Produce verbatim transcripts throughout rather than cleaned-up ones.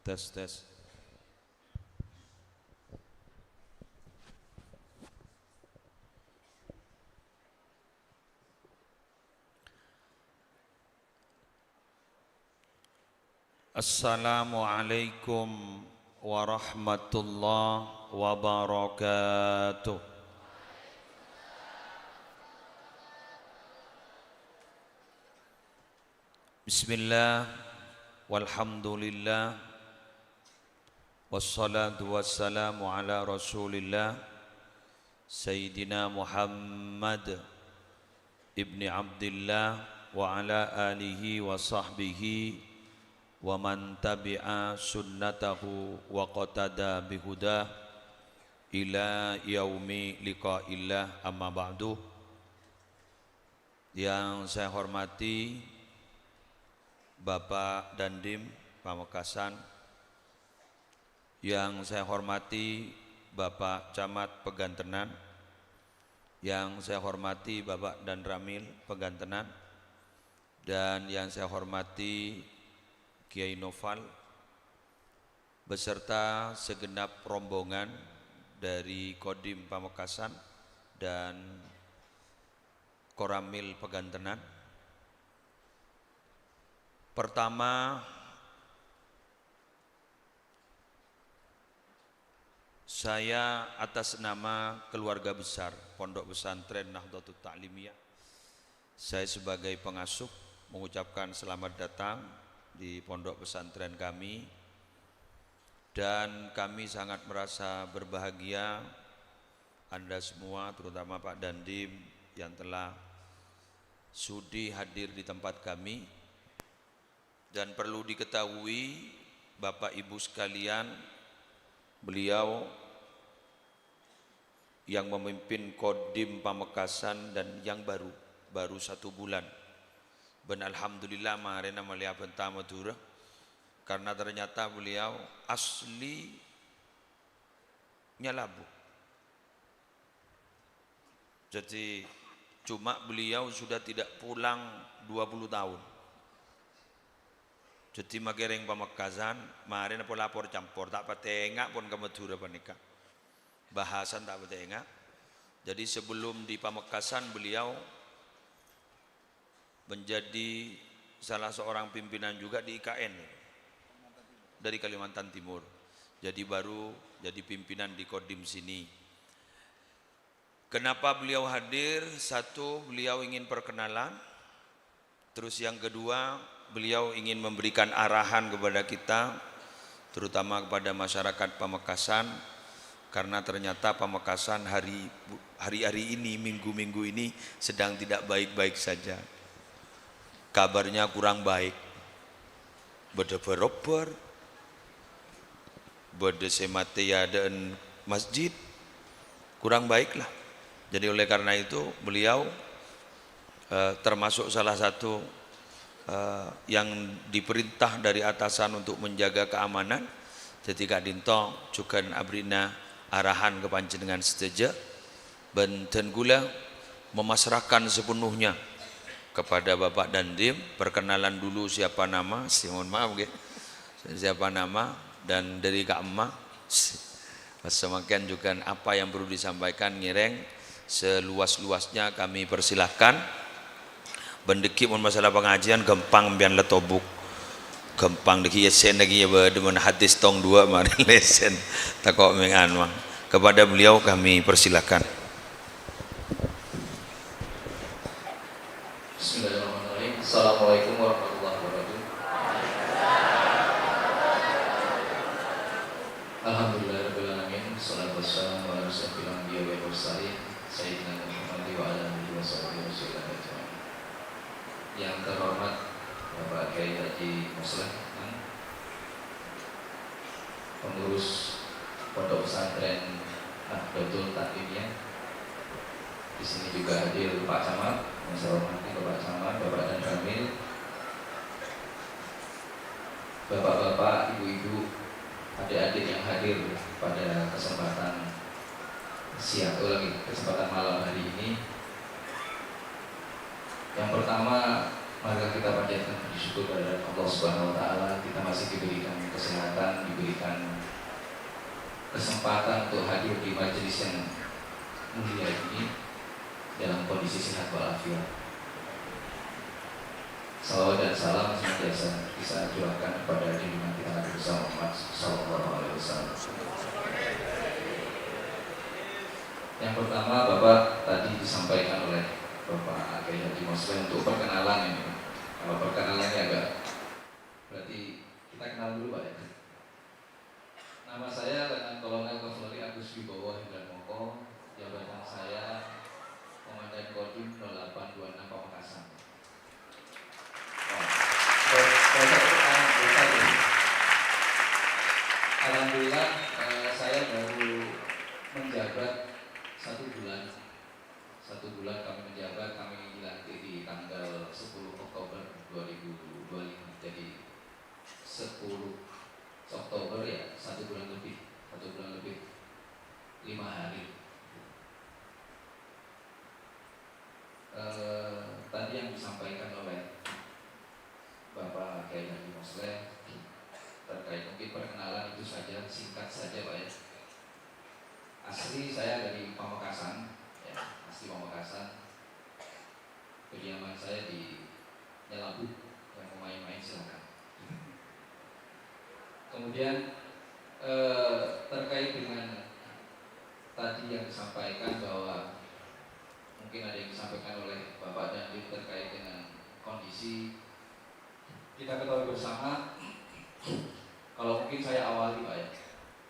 Tes, tes. Assalamualaikum warahmatullahi wabarakatuh. Bismillah, walhamdulillah, wassalatu wassalamu ala Rasulillah, Sayyidina Muhammad ibni Abdillah, wa ala alihi wa sahbihi wa man tabi'a sunnatahu wa qatada bihudah ila yaumi liqa'illah, amma ba'du. Yang saya hormati Bapak Dandim Pamekasan, yang saya hormati Bapak Camat Pegantenan, yang saya hormati Bapak Danramil Pegantenan, dan yang saya hormati Kiai Noval beserta segenap rombongan dari Kodim Pamekasan dan Koramil Pegantenan. Pertama, saya atas nama keluarga besar Pondok Pesantren Nahdlatul Ta'limiyah, saya sebagai pengasuh mengucapkan selamat datang di pondok pesantren kami. Dan kami sangat merasa berbahagia Anda semua, terutama Pak Dandim yang telah sudi hadir di tempat kami. Dan perlu diketahui, Bapak Ibu sekalian, beliau yang memimpin Kodim Pamekasan dan yang baru, baru satu bulan. Bân alhamdulillah, marèna malè abhânta Madhurâ, karena ternyata beliau aslinya Labuh. Jadi, cuma beliau sudah tidak pulang dua puluh tahun. Jadi, makè rèng Pamekasan, marèna pola lapor campor, ta' patè enga' pon ka Madhurâ panèka. Bahasan ta' patè enga'. Jadi, sebelum di Pamekasan, beliau menjadi salah seorang pimpinan juga di I K N, dari Kalimantan Timur. Jadi, baru jadi pimpinan di Kodim sini. Kenapa beliau hadir? Satu, beliau ingin perkenalan. Terus yang kedua, beliau ingin memberikan arahan kepada kita, terutama kepada masyarakat Pamekasan, karena ternyata Pamekasan hari, hari-hari ini, minggu-minggu ini sedang tidak baik-baik saja. Kabarnya kurang baik. Bâdâ bârobâr, bâdâ sè matè è adâ'ân masjid, kurang baik lah. Jadi oleh karena itu beliau, eh, termasuk salah satu, eh, yang diperintah dari atasan untuk menjaga keamanan. Jadi ka'dinto jhughân abherri'na arahan ka panjhennengngan sadhâjâ. Bân dhân kaulâ memasrahkan sepenuhnya kepada Bapak Dandim. Perkenalan dulu siapa nama, si-, mohon maaf, nggih. Siapa nama dan dari ka'emma. Samakèyan jhughân apa yang perlu disampaikan ngèrèng seluas-luasnya kami persilahkan. Bân dhâggi' mon masalah pangajiân ghâmpang, empèyan la tobuk. Ghâmpang dhâggi' essèna kèya bâdâ mon hadis tong duwâ' marè lèsèn. Tako' mèngan, Mang. Kepada beliau kami persilahkan. Bismillahirrahmanirrahim. Assalamualaikum warahmatullahi wabarakatuh. Alhamdulillahirabbil alamin. Wassalatu wassalamu ala asyrafil anbiya wal mursalin, Sayyidina Muhammad wa ala alihi wa sahbihi wa sallam ajma'in. Yang terhormat Bapak Kiai Haji Musleh, pengurus Pondok Pesantren Nahdlatul Ta'limiyah. Di sini juga hadir Pak Camat, yang saya hormati Bapak Camat, Bapak Danramil, Bapak-bapak, ibu-ibu, adik-adik yang hadir pada kesempatan siang, oh, lagi, kesempatan malam hari ini. Yang pertama, Maka kita panjatkan puji syukur kehadirat Allah Subhanahu wa Ta'ala, kita masih diberikan kesehatan, diberikan kesempatan untuk hadir di majelis yang mulia ini dalam kondisi sehat walafiat. Salawat dan salam senantiasa kita curahkan kepada junjungan kita Nabi besar Muhammad sallallahu alaihi wasallam. Yang pertama, Bapak, tadi disampaikan oleh Bapak Kiai Haji Musleh untuk perkenalan ini. Kalau perkenalan ini agak, berarti kita kenal dulu, Pak, ya. Nama saya Letnan Kolonel Kavaleri Agus Wibowo Hendra Moko, jabatan saya Komandan Kodim nol delapan dua enam Pamekasan. Oh, oh, oh, oh, oh, oh. Alhamdulillah, eh, saya baru menjabat satu bulan. Satu bulan kami menjabat, kami dilantik di tanggal sepuluh Oktober dua ribu dua puluh lima. Jadi, sepuluh Oktober, ya, satu bulan lebih, satu bulan lebih, lima hari. Eh, tadi yang disampaikan oleh Bapak Kiai Haji Musleh terkait, mungkin perkenalan itu saja, singkat saja, Pak, ya. Asli saya dari Pamekasan, ya, asli Pamekasan. Kediaman saya di Nyalabu, yang mau main-main silakan. Kemudian, eh, terkait dengan tadi yang disampaikan bahwa mungkin ada yang disampaikan oleh Bapak Dandim terkait dengan kondisi, kita ketahui bersama, kalau mungkin saya awali, Pak, ya.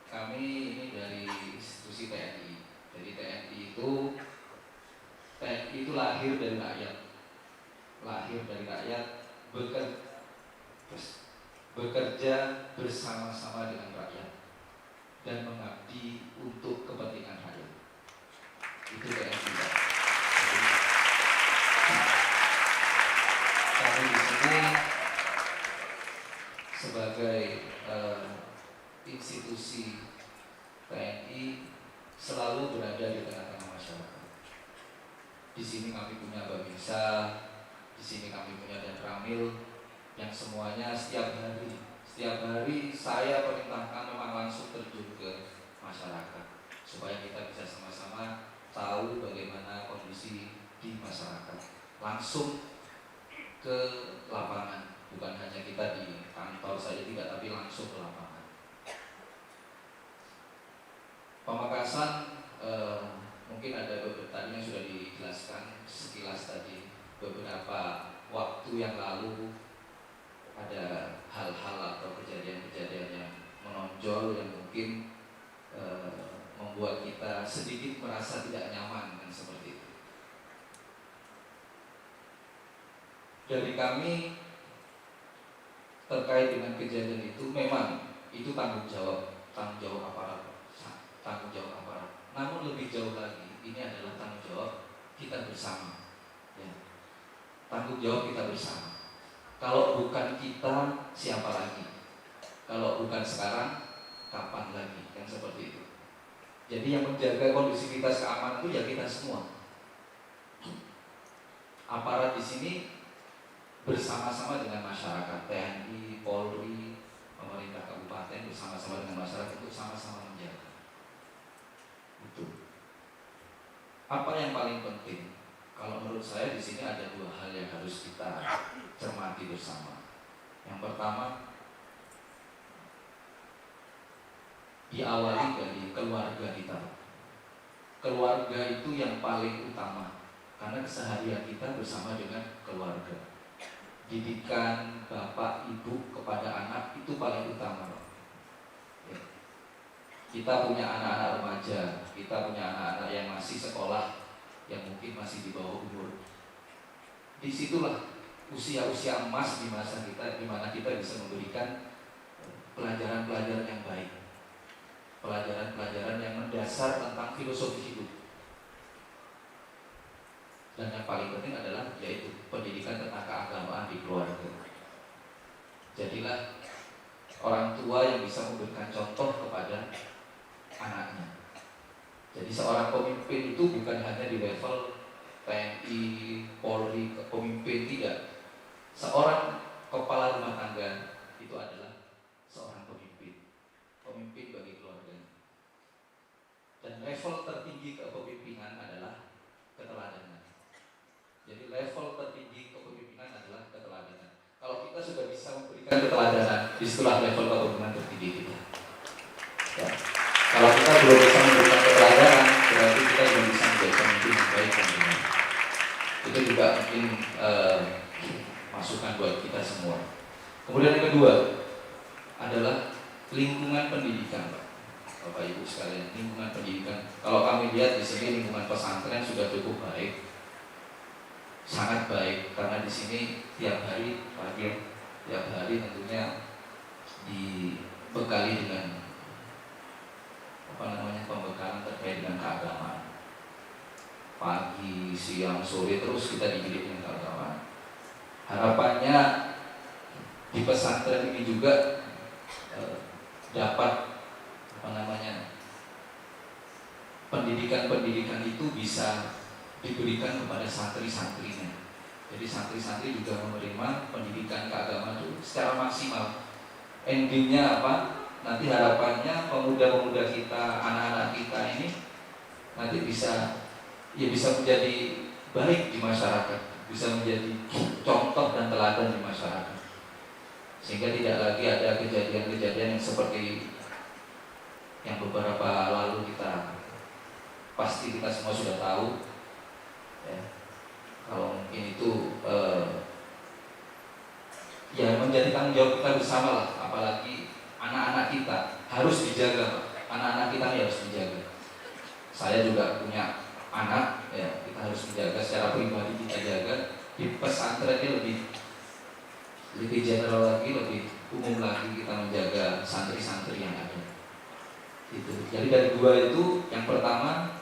Kami ini dari institusi T N I. Jadi T N I itu, T N I itu lahir dari rakyat. Lahir dari rakyat, beker-, bekerja bersama-sama dengan rakyat, dan mengabdi untuk kepentingan rakyat. Itu T N I, Pak. Jadi, kami di sini sebagai, eh, institusi T N I selalu berada di tengah-tengah masyarakat. Di sini kami punya Babinsa, di sini kami punya Danramil, yang semuanya setiap hari, setiap hari saya perintahkan memang langsung terjun ke masyarakat, supaya kita bisa sama-sama tahu bagaimana kondisi di masyarakat. Langsung ke lapangan, bukan hanya kita di kantor saja tidak, tapi langsung ke lapangan. Pamekasan, eh, mungkin ada beberapa, tadi yang sudah dijelaskan sekilas tadi, beberapa waktu yang lalu ada hal-hal atau kejadian-kejadian yang menonjol yang mungkin, eh, membuat kita sedikit merasa tidak nyaman, kan seperti itu. Dari kami, terkait dengan kejadian itu, memang itu tanggung jawab, tanggung jawab aparat, tanggung jawab aparat. Namun lebih jauh lagi, ini adalah tanggung jawab kita bersama. Ya. Tanggung jawab kita bersama. Kalau bukan kita, siapa lagi? Kalau bukan sekarang, kapan lagi? Kan seperti itu. Jadi yang menjaga kondusivitas keamanan itu ya kita semua. Aparat di sini bersama-sama dengan masyarakat, T N I, Polri, pemerintah kabupaten bersama-sama dengan masyarakat untuk sama-sama menjaga. Itu. Apa yang paling penting? Kalau menurut saya di sini ada dua hal yang harus kita cermati bersama. Yang pertama, diawali dari keluarga kita. Keluarga itu yang paling utama, karena keseharian kita bersama dengan keluarga. Didikan bapak ibu kepada anak itu paling utama, Pak. Ya. Kita punya anak-anak remaja, kita punya anak-anak yang masih sekolah, yang mungkin masih di bawah umur. Disitulah usia-usia emas di masa kita, di mana kita bisa memberikan pelajaran-pelajaran yang baik, pelajaran-pelajaran yang mendasar tentang filosofi hidup. Dan yang paling penting adalah yaitu pendidikan tentang keagamaan di keluarga. Jadilah orang tua yang bisa memberikan contoh kepada anaknya. Jadi seorang pemimpin itu bukan hanya di level T N I, Polri, pemimpin, tidak. Berikan keteladanan, disitulah level kepedulian tertinggi kita. Ya. Kalau kita belum bisa memberikan keteladanan, berarti kita belum bisa menjadi pemimpin yang baik dan benar. Itu juga mungkin eh, masukan buat kita semua. Kemudian yang kedua adalah lingkungan pendidikan, Pak. Bapak Ibu sekalian, lingkungan pendidikan. Kalau kami lihat di sini lingkungan pesantren sudah cukup baik, sangat baik, karena di sini tiap hari pagi, tiap hari tentunya dibekali dengan apa namanya pembekalan terkait dengan keagamaan. Pagi, siang, sore terus kita dididik dengan keagamaan. Harapannya di pesantren ini juga eh, dapat apa namanya pendidikan-pendidikan itu bisa diberikan kepada santri-santrinya. Jadi santri-santri juga menerima pendidikan keagamaan itu secara maksimal. Endingnya apa? Nanti harapannya pemuda-pemuda kita, anak-anak kita ini nanti bisa ya bisa menjadi baik di masyarakat, bisa menjadi contoh dan teladan di masyarakat. Sehingga tidak lagi ada kejadian-kejadian yang seperti yang beberapa lalu kita pasti kita semua sudah tahu. Ya. Kalau mungkin itu eh, ya menjadi tanggung jawab kita bersama lah, apalagi anak-anak kita harus dijaga, Pak. Anak-anak kita ini harus dijaga. Saya juga punya anak, ya kita harus menjaga secara pribadi kita jaga. Di pesantren ini lebih lebih general lagi, lebih umum lagi kita menjaga santri-santri yang ada. Itu. Jadi dari dua itu, yang pertama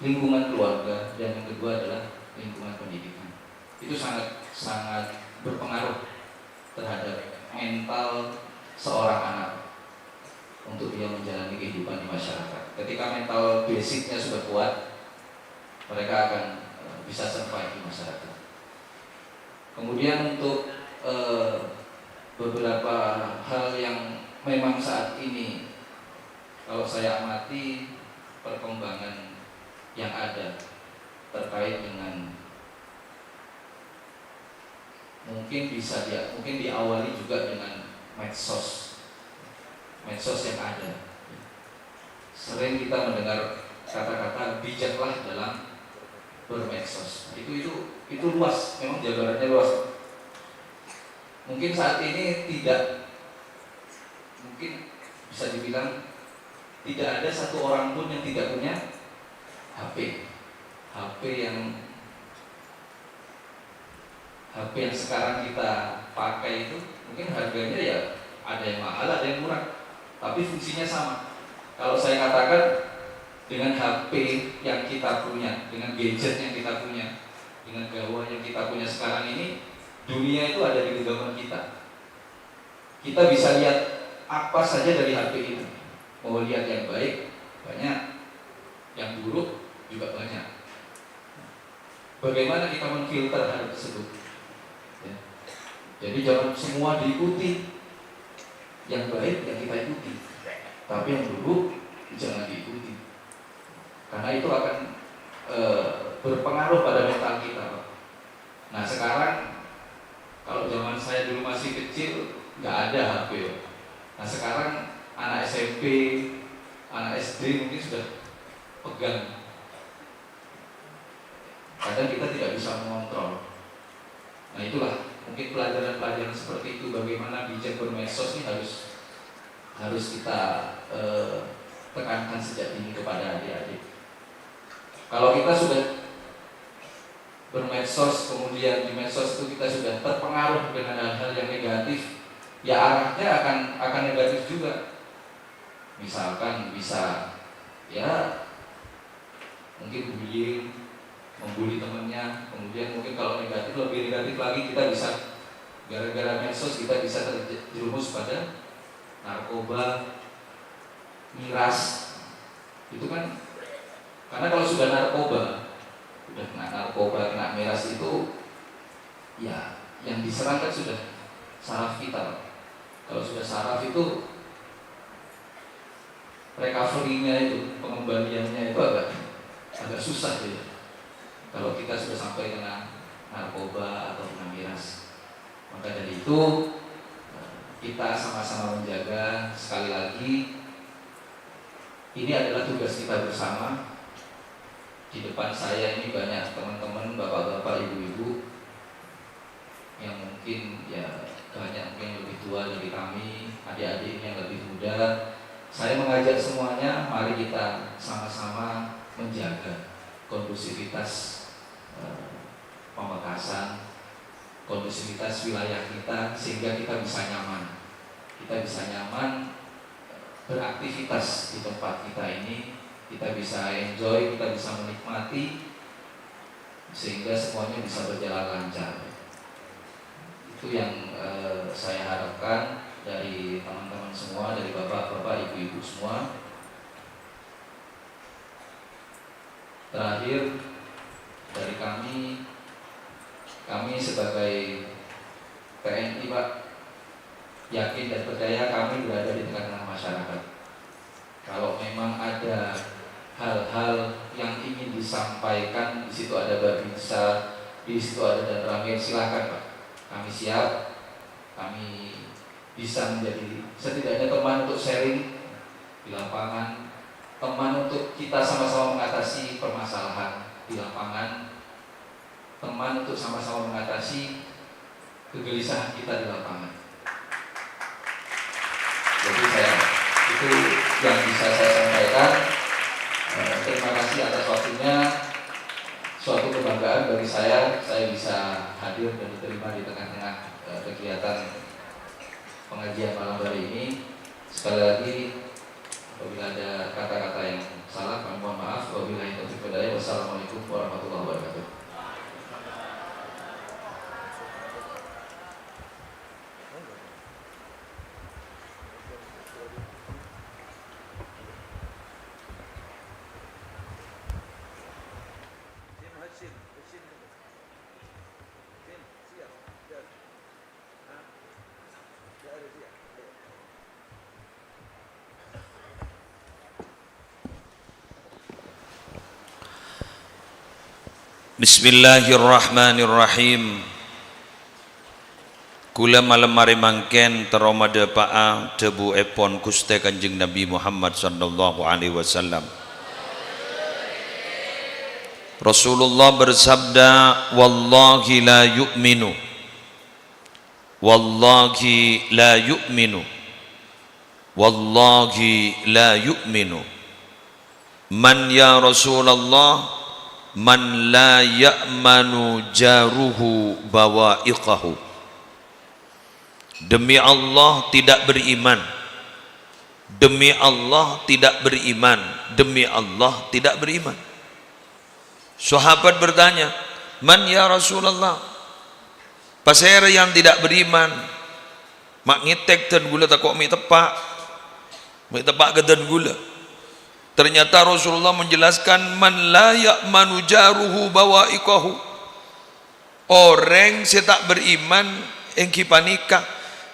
lingkungan keluarga dan yang kedua adalah lingkungan pendidikan. Itu sangat sangat berpengaruh terhadap mental seorang anak untuk dia menjalani kehidupan di masyarakat. Ketika mental basicnya sudah kuat, mereka akan eh, bisa survive di masyarakat. Kemudian untuk eh, beberapa hal yang memang saat ini kalau saya amati perkembangan yang ada terkait dengan mungkin bisa dia mungkin diawali juga dengan medsos medsos yang ada. Sering kita mendengar kata-kata bijaklah dalam bermedsos. Itu itu itu luas, memang jabarannya luas. Mungkin saat ini tidak, mungkin bisa dibilang tidak ada satu orang pun yang tidak punya H P. H P yang H P yang sekarang kita pakai itu mungkin harganya ya ada yang mahal, ada yang murah, tapi fungsinya sama. Kalau saya katakan dengan H P yang kita punya, dengan gadget yang kita punya, dengan gawai yang kita punya sekarang ini, dunia itu ada di genggaman kita. Kita bisa lihat apa saja dari H P itu. Mau lihat yang baik, banyak. Yang buruk juga banyak. Bagaimana kita memfilter hal tersebut? Ya. Jadi jangan semua diikuti. Yang baik yang kita ikuti. Tapi yang buruk jangan diikuti. Karena itu akan eh, berpengaruh pada mental kita, Pak. Nah sekarang kalau zaman saya dulu masih kecil nggak ada H P, Pak. Nah sekarang anak S M P, anak S D mungkin sudah pegang. Kadang kita tidak bisa mengontrol. Nah itulah mungkin pelajaran-pelajaran seperti itu bagaimana bijak bermedsos ini harus harus kita eh, tekankan sejak dini kepada adik-adik. Kalau kita sudah bermedsos, kemudian di medsos itu kita sudah terpengaruh dengan hal-hal yang negatif, ya arahnya akan akan negatif juga. Misalkan bisa ya mungkin bullying, membuli temannya, kemudian mungkin kalau negatif lebih negatif lagi kita bisa gara-gara medsos kita bisa terjerumus pada narkoba, miras, itu kan karena kalau sudah narkoba, sudah kena narkoba, kena miras itu, ya yang diserang kan sudah saraf kita, Pak. Kalau sudah saraf itu recovery-nya itu, pengembaliannya itu agak agak susah ya. Kalau kita sudah sampai kena narkoba atau kena miras, maka dari Itu kita sama-sama menjaga. Sekali lagi, ini adalah tugas kita bersama. Di depan saya ini banyak teman-teman, bapak-bapak, ibu-ibu, yang mungkin, ya, banyak mungkin yang lebih tua dari kami, adik-adik yang lebih muda. Saya mengajak semuanya, mari kita sama-sama menjaga kondusivitas, eh, Pamekasan, kondusivitas wilayah kita, sehingga kita bisa nyaman. Kita bisa nyaman, eh, beraktivitas di tempat kita ini, kita bisa enjoy, kita bisa menikmati, sehingga semuanya bisa berjalan lancar. Itu yang, eh, saya harapkan dari teman-teman semua, dari bapak-bapak, ibu-ibu semua. Terakhir, dari kami, kami sebagai P N I, Pak, yakin dan percaya kami berada di tengah-tengah masyarakat. Kalau memang ada hal-hal yang ingin disampaikan, di situ ada Babinsa, di situ ada Danramil, silakan, Pak. Kami siap, kami bisa menjadi setidaknya teman untuk sharing di lapangan, teman untuk kita sama-sama mengatasi permasalahan di lapangan, teman untuk sama-sama mengatasi kegelisahan kita di lapangan. Jadi saya, itu yang bisa saya sampaikan. Eh, terima kasih atas waktunya. Suatu kebanggaan bagi saya, saya bisa hadir dan diterima di tengah-tengah, eh, kegiatan pengajian malam hari ini. Sekali lagi, apabila ada kata-kata yang salah, kami mohon maaf. Wabillahi taufiq wal hidayah. Wassalamualaikum warahmatullahi wabarakatuh. Bismillahirrahmanirrahim. Kaulâ malem arè mangkèn terro madhâpa'a dhâbuèpon Ghustè Kanjeng Nabi Muhammad sallallahu alaihi wasallam. Rasulullah bersabda, "Wallahi la yu'minu." Wallahi la yu'minu. Wallahi la yu'minu. Man ya Rasulullah, man la ya'manu jaruhu bawa'iqahu. Demi Allah tidak beriman. Demi Allah tidak beriman. Demi Allah tidak beriman. Sahabat bertanya, "Man ya Rasulullah?" Pasèra yang tidak beriman? Ma' ngètèk dân ghulâ tako' mè' teppa'. Mè' teppa' ka dân ghulâ. Ternyata Rasulullah menjelaskan, "Man la ya'manu jaruhu bawa'iqahu." Orèng sè ta' beriman èngghi panèka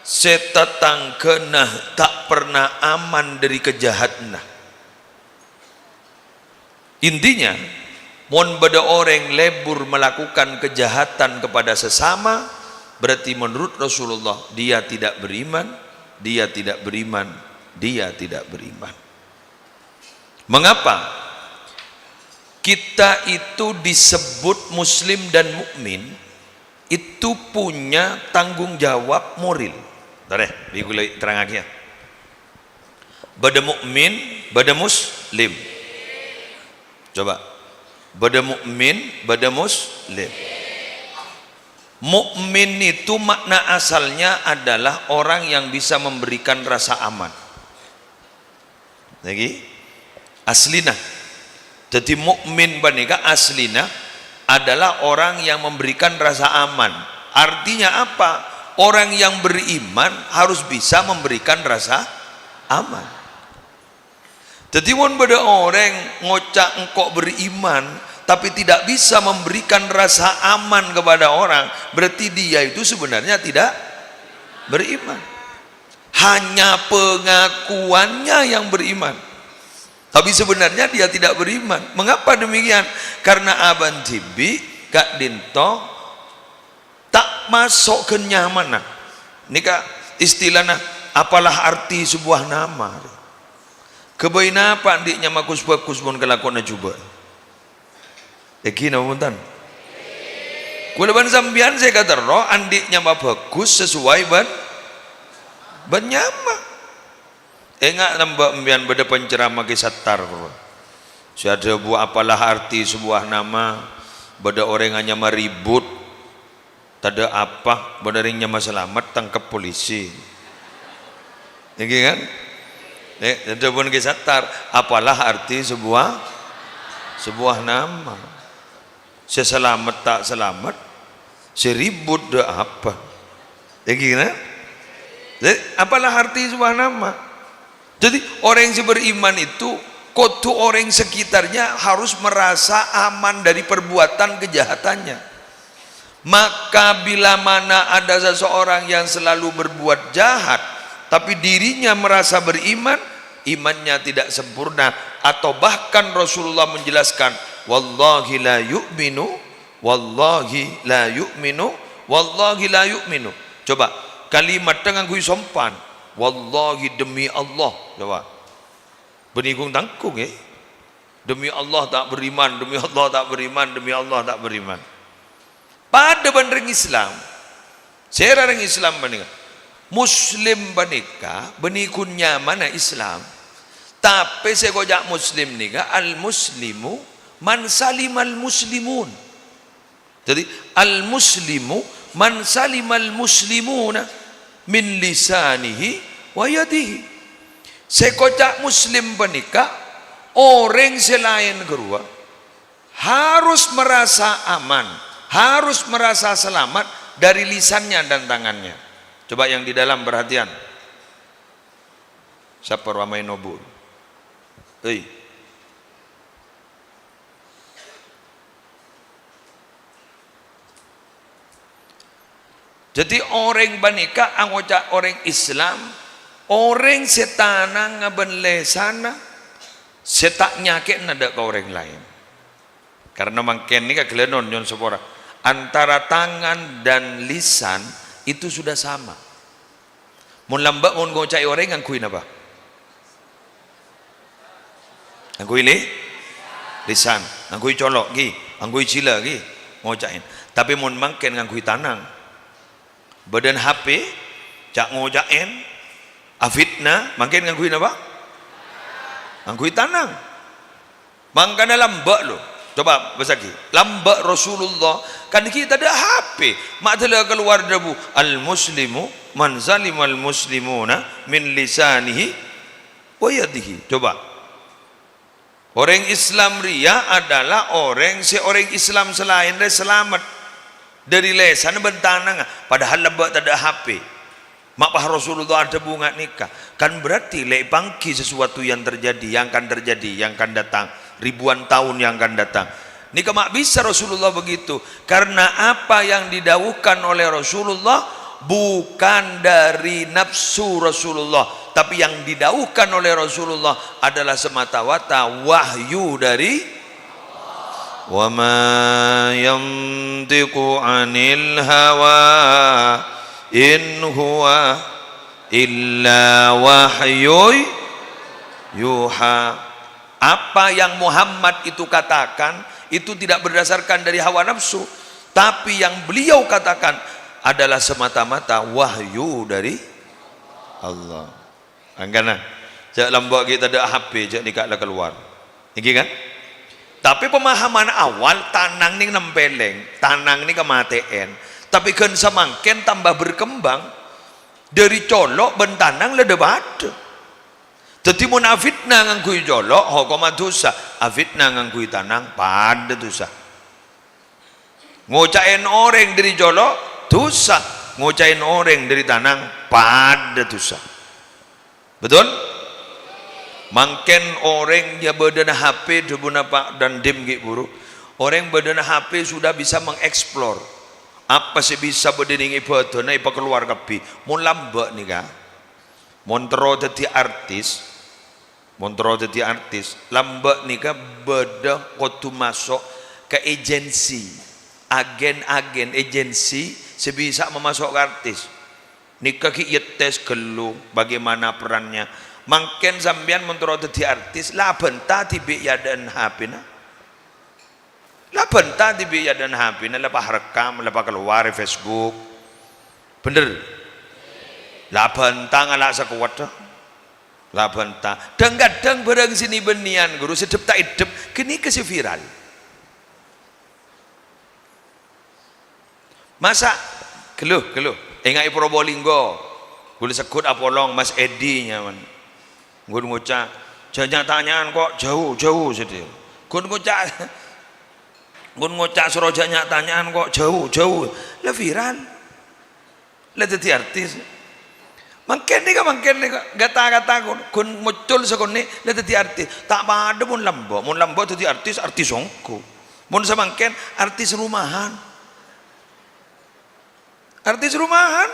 sè tatangghâna ta' perna aman dhâri kajahatanna. Intinya, mon bâdâ orèng lebur melakukan kejahatan kepada sesama, berarti menurut Rasulullah, dia tidak beriman, dia tidak beriman, dia tidak beriman. Mengapa? Kita itu disebut muslim dan mukmin, itu punya tanggung jawab moral. Tarè, bi' ghulâ terrangaghi, ya. Bâdâ mukmin, bâdâ muslim. Coba. Bâdâ mukmin, bâdâ muslim. Mukmin itu makna asalnya adalah orang yang bisa memberikan rasa aman. Nèka aslina. Jadi, mukmin panèka aslina adalah orang yang memberikan rasa aman. Artinya apa? Orang yang beriman harus bisa memberikan rasa aman. Jadi, mon bâdâ orèng ngoca' engko' beriman, tapi tidak bisa memberikan rasa aman kepada orang, berarti dia itu sebenarnya tidak beriman. Hanya pengakuannya yang beriman. Tapi sebenarnya dia tidak beriman. Mengapa demikian? Karena abâ' dhibi' ka'dinto ta' maso' ghân nyamana. Nèka istilana, apalah arti sebuah nama? Ghâbây napa andi' nyama ghus-bhâghus mon kalakowanna jhubâ'? Èngghi napa bhunten? Kaulâ bân sampèyan sè èkaterro andi' nyama bhâghus sesuai bân, bân nyama. Enga' nambâ' empèyan bâdâ penceramah Kè Sattar, bro. Sè adhâbu apalah arti sebuah nama, bâdâ orèng anyama Ribut, tadâ' apa, bâdâ orèng nyama Slamet, tangkep polisi. Èngghi kan? Eh, adhâbuna Kè Sattar, apalah arti sebuah, sebuah nama? Sè salamet ta' salamet, sè ribut dâ' apa. Èngghi, nah? Jadi, apalah arti sebuah nama? Jadi, orang yang beriman itu kodu orang sekitarnya harus merasa aman dari perbuatan kejahatannya. Maka, bila mana ada seseorang yang selalu berbuat jahat, tapi dirinya merasa beriman, imannya tidak sempurna, atau bahkan Rasulullah menjelaskan, "Wallahi la yu'minu, wallahi la yu'minu, wallahi la yu'minu." Coba, kalimat ngangghuy sompan. "Wallahi, demi Allah." Coba. Bânnè ghung-tangghung, eh. "Demi Allah ta' beriman, demi Allah ta' beriman, demi Allah ta' beriman." Padâ bân rèng Islam. Sèra rèng Islam panèka? Muslim panèka bânnè ghun nyamana Islam. Tapè sè èkoca' Muslim nèka, "Al-muslimu man salimal muslimun." Jadi, "Al-muslimu man salimal muslimuna min lisanihi wa yadihi." Sè èkoca' Muslim panèka orèng sè laèn ghâruwa harus merasa aman, harus merasa selamat dari lisannya dan tangannya. Coba yang di dalam perhatian. Sapa rowa maèn obu'? Hei. Jadi, orèng panèka angoca' orèng Islam, orèng sè tanangnga bân lèsanna sè ta' nyakè'na dâ' ka orèng laèn. Karena mangkèn nèka ghellâ' nyo'on sapora. Antara tangan dan lisan itu sudah sama. Mon lambâ' mon ngoca'è orèng ngangghuy napa? Ngangghuy li-, lisan, ngangghuy colo' ghi, ngangghuy jhilâ ghi, ngoca'èn. Tapè mon mangkèn ngangghuy tanang. Bâdâna H P, ca'-ngoca'èn, afitna, mangkèn ngangghuy napa? Ngangghuy tanang. Mangkana lambâ', lo. Coba bâsaghi. Lambâ' Rasulullah, kan ghi' tadâ' H P. Ma' dâlla kalowar dhâbu, "Al-muslimu man salimal muslimuna min lisanihi wa yadihi." Coba. Orèng Islam rèya adalah orèng sè orèng Islam sè laèn rè salamet dâri lèsanna bân tanangnga, padahal lambâ' tadâ' H P. Ma' pas Rasulullah adhâbu nga' nèka, kan berarti lè' èpangghi sesuatu yang terjadi, yang akan terjadi, yang akan datang, ribuan tahun yang akan datang. Nèka ma' bisa Rasulullah begitu, karena apa yang didhâbuwâghi oleh Rasulullah bukan dari nafsu Rasulullah, tapi yang didhâbuwâghi oleh Rasulullah adalah semata-mata wahyu dari Wa ma yantiqu 'anil hawa, in huwa illa wahyu yuha. Apa yang Muhammad itu katakan, itu tidak berdasarkan dari hawa nafsu, tapi yang beliau katakan adalah semata-mata wahyu dari Allah. Mangkana, jhâ' lambâ' ghi' tadâ' H P, jhâ' nèka la kalowar. Èngghi kan? Tapè pemahaman awal, tanang nèng nèmpèlèng, tanang nèng kamatè'èn. Tapè ghân samangkèn tambah berkembang, dâri colo' bân tanang la dhâ-padâ. Dhâddhi mon afitna ngangghuy colo', hokomma dhusa, afitna ngangghuy tanang, padâ dhusa. Ngoca'èn orèng dâri colo', dhusa. Ngoca'èn orèng dâri tanang, padâ dhusa. Betul? Mangkèn orèng ya bâdâna H P, dhâbuna Pak Dandim ghi' buru. Orèng bâdâna H P sudah bisa mengeksplor apa sè bisa bâdâ nèng è bâdânna èpakalowar kabbhi. Mon lambâ' nèka, mon terro dhâddhi artis, Mon terro dhâddhi artis, lambâ' nèka bâdâ kodhu maso' ka agensi, agen-agen agensi sè bisa mamaso'a artis. Nèka ghi' ètes ghâllu, bagaimana perannya. Mangkèn sampèyan mon terro dhâddhi artis, la abânta dhibi' è adâ'na H P-na. La abânta dhibi' è adâ'na H P-na, la parekam, la pakalowar è Facebook. Bhender? La abânta ngala' sakowat, la abânta. Dhâng-kadhâng bhârâng sè nè-bânnèyan, ghuru, sè dhep ta' èdhep, ghânèka sè viral. Masa', ghâllu, ghâllu. Ènga'è Probolinggo. Ghulâ segghut apolong Mas Edi nyamana. Ghun ngoca', "Jhâ' nya'-tanya'an kok jhâu, jhâu," sadhâjâ. Ghun ngoca', ghun ngoca' soro jhâ' nya'-tanya'an kok jhâu, jhâu. La viral. La dhâddhi artis. Mangkèn nèka, mangkèn nèka, kata-kata ghun, ghun muncul sakonè', la dhâddhi artis. Ta' padâ mon lambâ'. Mon lambâ' dhâddhi artis, artis ongghu. Mon samangkèn, artis rumahan. Artis rumahan.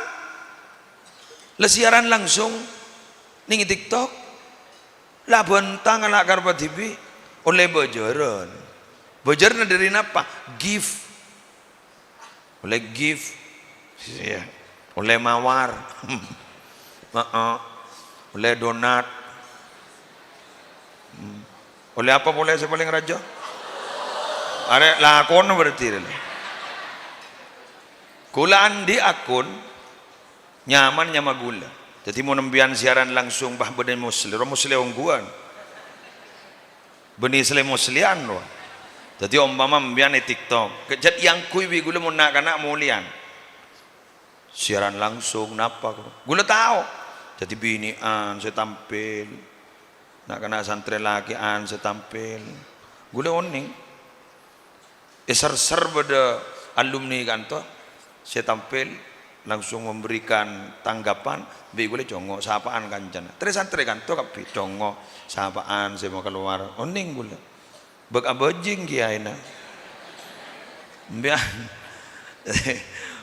La siaran langsung nèng TikTok. La abânta ngala' karebbhâ dhibi', ollè bâjârân. Bâjârânna dâri napa? Gift. Ollè gift. Iyâ. Ollè mawar. Heeh. Ollè donat. Hmm. Ollè apa polè sè palèng rajâ? Arè lakon berarti rè. Ghulâ andi' akun, nyamana nyama ghulâ. Dhâddhi mon empèyan siaran langsung, bâh, bânnè moslè, ro moslè ongghuwân. Bânnè slè-moslèyan, ro. Dhâddhi ompama empèyan è TikTok, kejjhât èangghuy bi' ghulâ mon na'-kana' molèyan. Siaran langsung, napa, ghulâ tao. Dhâddhi binè'an sè tampil. Na'-kana' santrè lakè'an sè tampil. Ghulâ onèng. È ser-ser bâdâ alumni kanto sè tampil, langsung memberikan tanggapan, bi' ghulâ congo' sapa'an kancana. Trè-santrè kanto kabbhi congo' sapa'an sè makalowar. Onèng ghulâ. Bâk abâjing kiyaèna. Empèyan.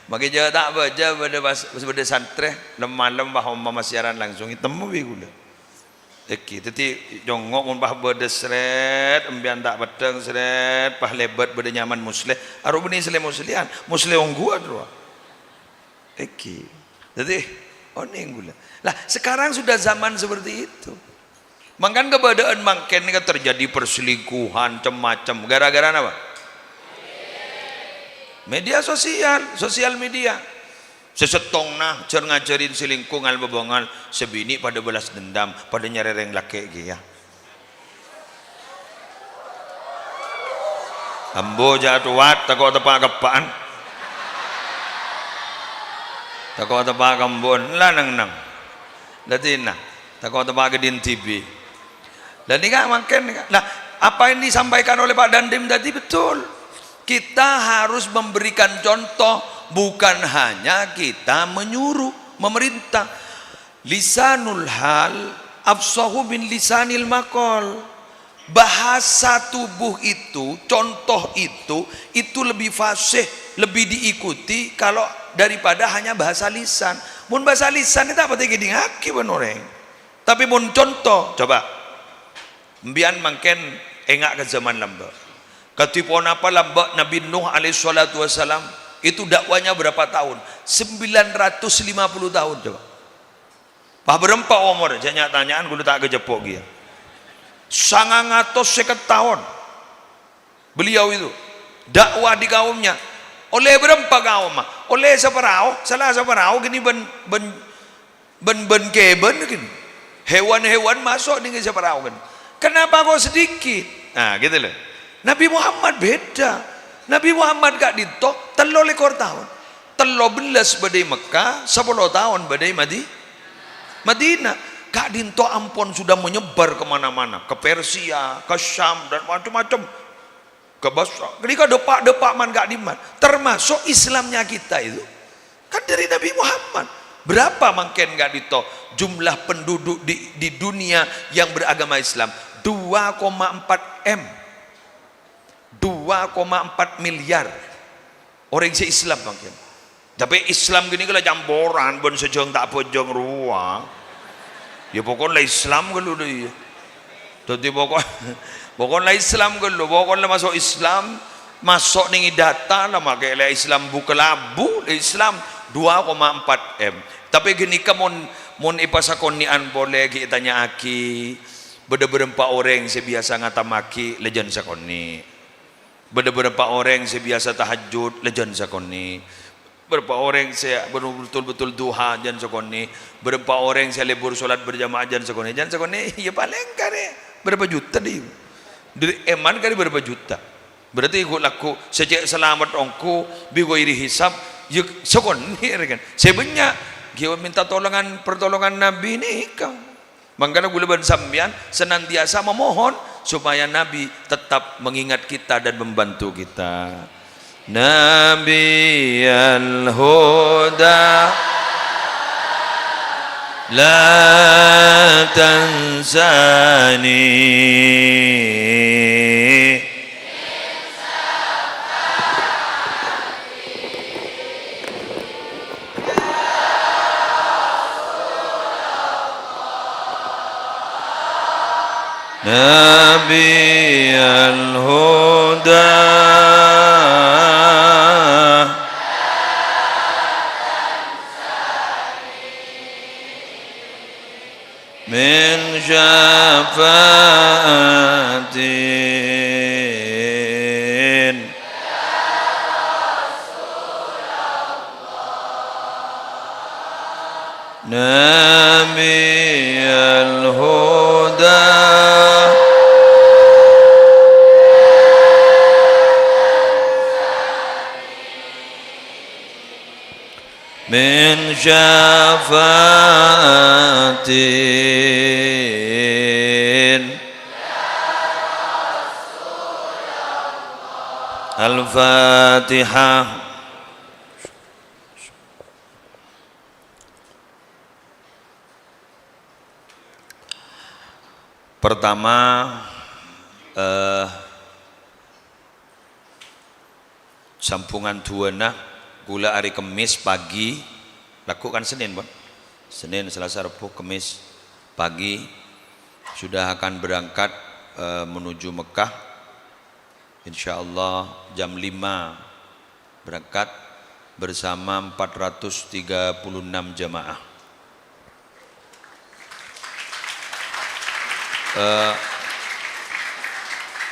Makè jhâ' ta' bâjâ bâdâ pas, pas bâdâ santrè, lem-malem pas ompama siaran langsung, ètemmo bi' ghulâ. Èngghi, dhâddhi congo' mon pas bâdâ srèt, empèyan ta' peddhâng srèt, pas lèbât bâdâ nyamana moslè, aro bânnè slè-moslèyan, moslè ongghuwân rowa. Èngghi. Dhâddhi, onèng ghulâ. Lah, sekarang sudah zaman seperti itu. Mangkana kabâdâ'ân mangkèn nèka terjadi perselingkuhan, cem-macem. Gara-gara napa? Media sosial, sosial media. Sè sèttongnga jhâr-ngajhârin selingkuh ngal-bâbângal, sè binè' padâ bâlâs dendam, padâ nyarè rèng lakè' kèya. Ambu jhâ' towat, tako' teppa' keppa'an. Tako' teppa' kembun, la neng-neng. Dhâddhi, na, tako' teppa' ghâdhiyân dhibi'. Lah, nèka mangkèn, nèka. Nah, apa yang disampaikan oleh Pak Dandim tadi betul. Kita harus memberikan contoh, bukan hanya kita menyuruh, memerintah. Lisanul hal afsahu min lisanil maqal. Bahasa tubuh itu, contoh itu, itu lebih fasih, lebih diikuti kalau daripada hanya bahasa lisan. Mon bahasa lisan itu apa tèkèdingngaghi bân orèng. Tapè mon conto, coba. Empèyan mangkèn enga' ka zaman lambâ'. Kadhi ponapa lambâ' Nabi Nuh alaihi salatu wassalam itu dakwahnya berapa tahun? Sembilan ratus lima puluh tahun, coba. Pas bârâmpa omor? Jhâ' nya'-tanya'an, ghulâ ta' kajeppo' kèya. Sangang atos sèket taon. Beliau itu dakwah di kaumnya. Ollè bârâmpa kaumma? Ollè saparao, sala saparao ghâni bân, bân, bân, bân kèbân ghâni. Hewan-hewan maso' nèng saparao ghâni. Kenapa kok sedikit? Nah, gitu loh. Nabi Muhammad beda. Nabi Muhammad ka'dinto tello lèkor taon. Tello bellâs bâdâ è Mekkah, sapolo taon bâdâ è Madi-, Madinah. Ka'dinto ampon sudah menyebar ke mana-mana, ke Persia, ke Syam, dan macam-macam. Ke Basra. Ghânèka dâpa'-dâpa' man ka'dimman. Termasuk Islamnya kita itu kan dari Nabi Muhammad. Berapa mangkèn ka'dinto jumlah penduduk di, di dunia yang beragama Islam? Dua koma empat M. Dua koma empat miliar orèng sè Islam mangkèn. Tapè Islam ghâni' la camporan bân sajâng ta' bhâjâng rowa. Ya, pokokna la Islam ghâllu dâ' iyâ. Dhâddhi pokok-, pokokna la Islam ghâllu, pokokna la maso' Islam, maso' nèng data la makè la Islam bu-kalabbu, la Islam dua koma empat M. Tapè ghânèka mon, mon èpasakonè'an polè ghi' ètanya'aghi, bâdâ bârâmpa orèng sè biyasa ngatammaghi, la jân sakonè'. Bâdâ bârâmpa orèng sè biyasa tahajjud, la jân sakonè'. Bârâmpa orèng sè bâ-, betul-betul duha, jân sakonè'. Bârâmpa orèng sè lebur sholat berjamaah, jân sakonè'. Jân sakonè', iyâ palèng karè bârâmpa juta, dhi. Dâri èman karè bârâmpa juta. Berarti ghu-, lagghu' sè cè' salamet ongghu bi ghairi hisab, yâ sakonè' rè kan. Sè bânnya', ghiyâ mènta tolongan, pertolongan Nabi nèka. Mangkana ghulâ bân sampèyan senantiasa memohon supaya Nabi tetap mengingat kita dan membantu kita. Nabiyal huda, la tansani. Nabiyal huda. Min syafa'atin. Nabiyal huda. Min syafa'atin. Al-Fatihah. Pertama, eh, sambhungan duwâna, ghulâ arè Kemmès pagi, lagghu' kan Sennèn, pon? Sennèn, Salasa, Rebbhu, Kemmès pagi sudah akan berangkat, eh, menuju Mekah. Insyaallah jam lima berangkat bersama empat ratus tiga puluh enam jamaah. Eh,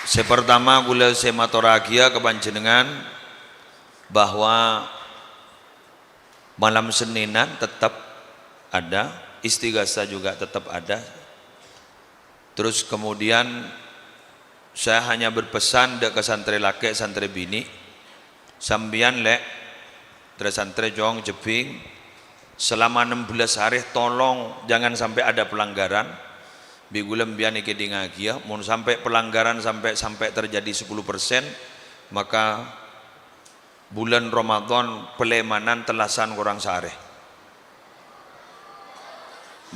sè pertama, ghulâ sè matorraghiyâ ka panjhennengngan bahwa malam Sennènan tetap ada, istighasah juga tetap ada. Terus kemudian saya hanya berpesan dâ' ka santrè lakè', santrè binè', sampèyan, Lè', trè-santrè, Cong, Jebbhing, selama enam belas hari tolong jangan sampai ada pelanggaran. Bi' ghulâ sampèyan èkèdingngaghi, yâ, mon sampè' pelanggaran sampè', sampè' terjadi sepuluh persen, maka bulân Ramadan palèmanan tellasan korang saarè.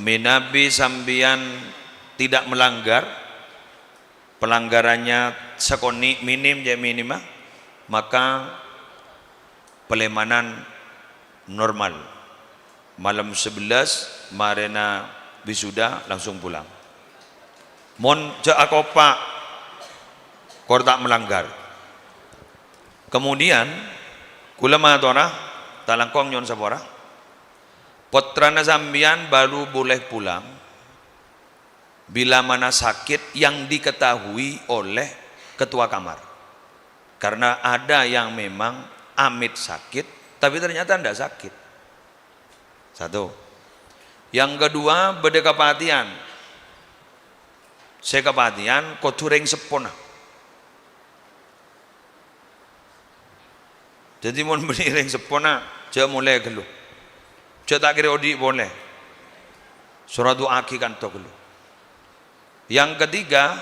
Mènabi sampèyan tidak melanggar, pelanggarannya sakonè' minim jâ' minima, maka palèmanan normal. Malem sebelas, marèna wisuda, langsung pulang. Mon jâ' akopa', kor ta' melanggar. Kemudian, ghulâ matora, ta' langkong nyo'on sapora, pottrana sampèyan baru boleh pulang bila mana sakit yang diketahui oleh ketua kamar. Karena ada yang memang amit sakit, tapi ternyata ndak sakit. Satu. Yang kedua, bâdâ kapatèyan. Sè kapatèyan kodhu rèng seppona. Dhâddhi, mon bânnè rèng seppona, jâ' molè ghâllu. Jâ' ta' kèra odi' polè. Soro du'aaghi kanto ghâllu. Yang ketiga,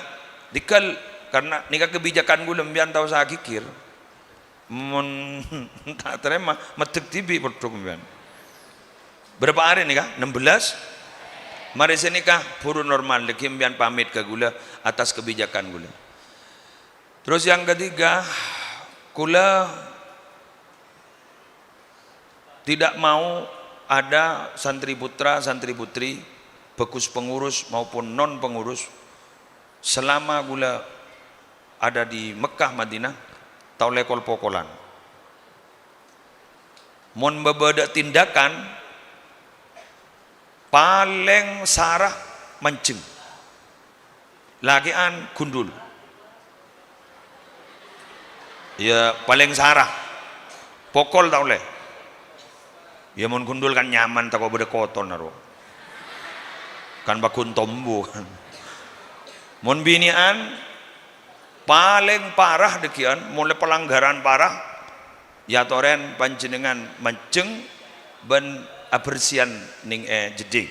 dhika, karena nèka kebijakan ghulâ, sampèyan ta' osa aghigghir. Mon ta' tarèma, meddhek dhibi' peddhuk sampèyan. Bârâmpa arè nèka? Enam belas? Marè sanèka buru normal, dhâggi' sampèyan pamit ka ghulâ atas kebijakan ghulâ. Terus yang ketiga, ghulâ tidak mau ada santri putra, santri putri, bagus pengurus maupun non pengurus, selama ghulâ ada di Mekkah, Madinah, ta' ollè kol-pokolan. Mon bâbâdâ tindakan, Palèng sara manjheng. Lakè'an gundul. Iyâ, palèng sara. Pokol ta' ollè. Iyâ, mon gundul kan nyaman, tako' bâdâ kotonna, ro. Kan paggun tombu. Mon binè'an, palèng para dhâggi'ân, molaè pelanggaran para, èyatorè panjhennengngan manjheng bân abersiyan nèng è jeddhing.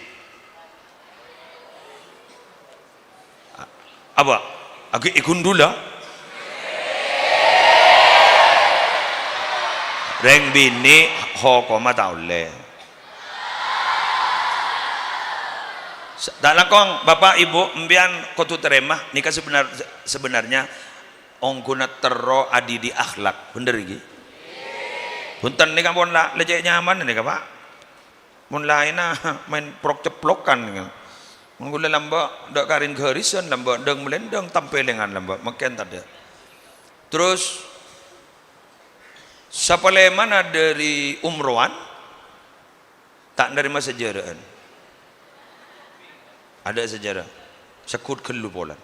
Apa? Aghi' ègundhula? Rèng binè' hokomma ta' ollè. Sa-, ta' langkong, Bapak, Ibu, empèyan kodhu tarèma, nèka sebenar-, sebenarnya ongghuna terro adidik akhlak, bhender ghi? Bhunten, nèka pon la-, lecek nyaman nèka, Pak. Mon laènna maèn prok-ceplokan, mon ghulâ lambâ' dâ' karin ghârisan, lambâ' dâng-malèndâng, tampèlèngan lambâ', mangkèn tadâ'. Terros, sapalèmana dâri umrowan, ta' narèma sajârâ'ân. Adâ' sajârâ. Segghut ghâllu polana.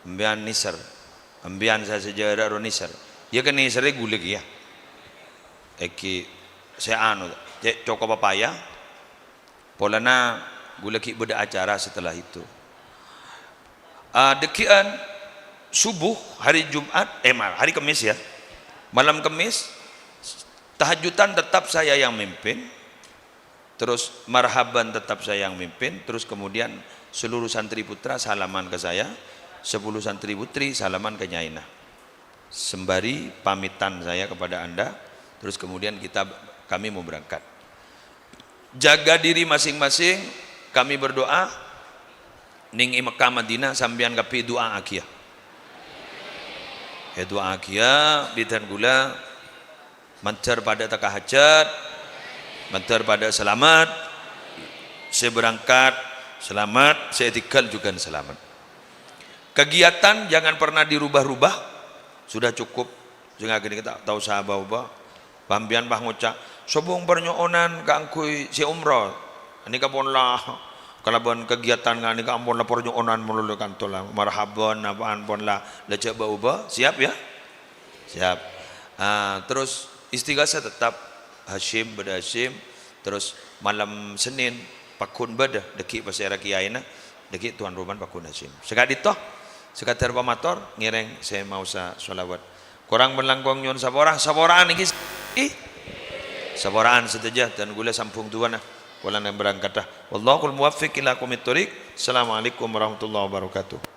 Empèyan nèser. Empèyan sè sajârâ ro nèser. Iyâ, kè nèserrè ghulâ kèya. Èngghi sè anu, cè' cokop apa ya? Polana ghulâ ghi' bâdâ acara setelah itu. Ah, dhâggi'ân subuh hari Jumat, eh, ma-, hari Kemis ya. Malam Kemis, tahajjudan tetap saya yang mimpin. Terus marhaban tetap saya yang mimpin, terus kemudian seluruh santri putra salaman ke saya, sepuluh santri putri salaman ke nyaina. Sembari pamitan saya kepada Anda, terus kemudian kita, kami mau berangkat. Jaga diri masing-masing, kami berdoa, nèng è Mekkah Madinah sampèyan kabbhi du'aaghiyâ. Yâ, du'aaghiyâ, bhidhân ghulâ, Mandhâr padâ tekka hajhât, mandhâr padâ salamet, sè berangkat salamet, sè ètinggal jhughân salamet. Kegiatan jangan pernah dirubah-rubah, sudah cukup. Sèngghâ ghânèka ta', ta' osa bâ-obâ. Sampèyan pas ngoca', "Sobung parnyo'onan kaangghuy sè umroh." Ghânèka pon la kalabân kegiatan ghânèka ampon la parnyo'onan malolo kanto la. Marhaban, apaan pon la, la jhâ' bâ-obâ. Siap, ya? Siap. Ah, terros istighasah tetap Hasyim, bâdâ Hasyim. Terros malem Sennèn pagghun bâdâ, dhâggi' pasèra kiyaèna, dhâggi' tuan rumana pagghun Hasyim. Saka'dinto, sakadhâr pamator, ngèrèng sè maosa shalawat. Korang bân langkong nyo'on sapora, sapora'an èngghi, sapora'an sadhâjâ, dân ghulâ sambhung duwâna, polana berangkat. Wallahul muwaffiq ila aqwamit thoriq. Assalamualaikum warahmatullahi wabarakatuh.